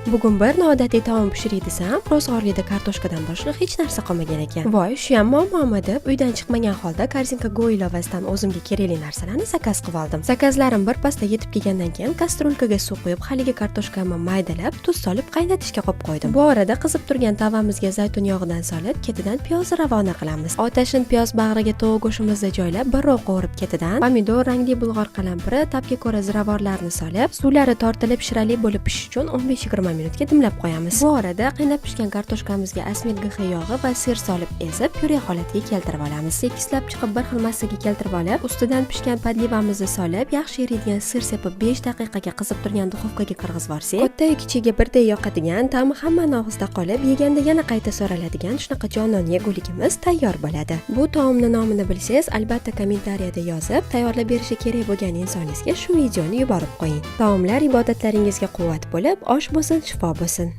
Bugun bir noodatiy taom pishiray desam, ro'zg'orlikda kartoshkadan boshqa hech narsa qolmagan ekan. Voy, shuyam muammomi deb uydan chiqmagan holda Korzinka Go ilovasidan o'zimga kerakli narsalarni zakaz qilib oldim. Zakazlarim bir pasda yetib kelgandan keyin kastrulkaga suv quyib, haligi kartoshkamni maydalab, tuz solib qaynatishga qo'yib qo'ydim. Bu orada qizib turgan tavamizga zaytun yog'idan solib, ketidan piyozni ravona qilamiz. Otashin piyoz bag'riga tovuq go'shtimizni joylab, bir qovurib, ketidan pomidor, rangli bulg'or qalampiri, ta'bga ko'ra ziravorlarni solib, suvlari tortilib shirali bo'lib pishishi uchun 15-20 minutga dimlab qo'yamiz. Bu orada qaynab pishgan kartoshkamizga Asmit GH yog'i va сыр solib ezib, pyure holatiga keltirib olamiz. Tekislab chiqib, bir xil massaga keltirib olib, ustidan pishgan подлива mizni solib, yaxshi eriydigan сыр sepib, 5 daqiqaga qizib turgan duxovkaga kirgizib yuborsak, katta kichigiga birday yoqadigan, ta'mi hammani og'zida qolib, yeganda yana qayta so'raladigan shunaqa jonon yeguligimiz tayyor bo'ladi. Bu taomni nomini bilsangiz, albatta kommentariyada yozib, tayyorlab berishi kerak bo'lgan insoningizga shu videoni yuborib qo'ying. Taomlar ibodatlaringizga quvvat bo'lib, osh bo'lsin, shifo bo'lsin.